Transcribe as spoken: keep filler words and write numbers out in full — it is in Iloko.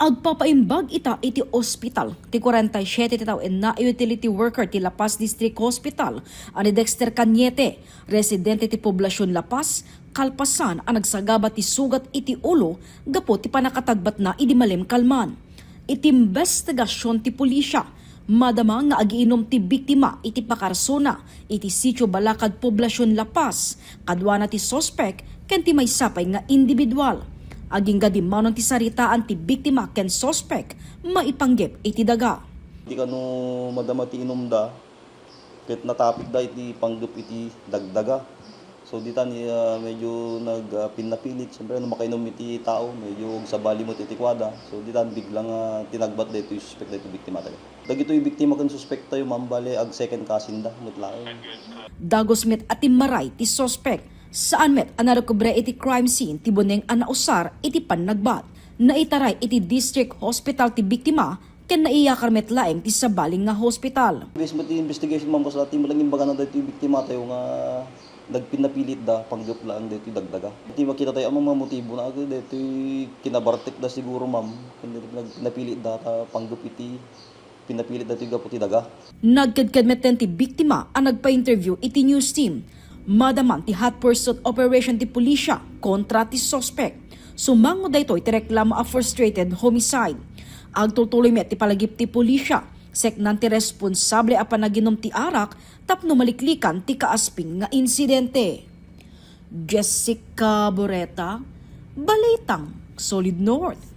Agpapaimbag ita iti ospital ti kuarenta y siete ti tao nga utility worker ti La Paz District Hospital a ni Dexter Cañete, residente ti Poblacion La Paz, kalpasan a nagsagaba ti sugat iti ulo gapu ti pannakatagbatna idi malim kalman. Iti imbestigasion ti pulisya, madama nga agiinum ti biktima iti pakarsona iti Sitio Balakad, Poblacion La Paz, kaduana ti suspek ken ti maysa pay nga individual. Agingga dimmanon ti saritaan ti biktima ken suspek maipanggep iti daga. Di kano madama ti inumda, ket natapikda iti panggep iti dagdaga. So, ditan, ah, medyo nag, ah, pinnapilit. Siyempre, no makainom iti tao, medyo agsabali met iti kuada. So, ditan, biglang, ah, tinagbat daytoy suspek, daytoy biktima tayo. Dagitoy biktima ken suspek tayo, ma'am, bale, ag second cousin da, met laeng. Dagus met a timmaray ti suspek. Saan met a narekobre iti crime scene ti buneng a nausar iti pannagbat. Naitaray iti District Hospital ti biktima ken naiyakar met laeng ti sabali nga hospital. Based met ti investigation, ma'am, kasla ti lang imbagana daytoy biktima tayo nga nagpinnapilit da, panggep laeng daytoy dagdaga. Ti makita tayo, ma'am, nga motibo na, daytoy kinabartek da siguro, ma'am, ken daytoy nagpinnapilit da, ta panggep iti pinnapilit daytoy gapu ti daga. Nagkedked met ti biktima a nagpa-interview iti news team. Madaman ti hot pursuit operation ti pulisya kontra ti suspek. Sumango daytoy ti reklamo a frustrated homicide. Agtutuloy met ti palagip ti pulisya, seknan ti responsable a panaginum ti arak tapno maliklikan ti kaasping nga insidente. Jessica Boreta, Balitang Solid North.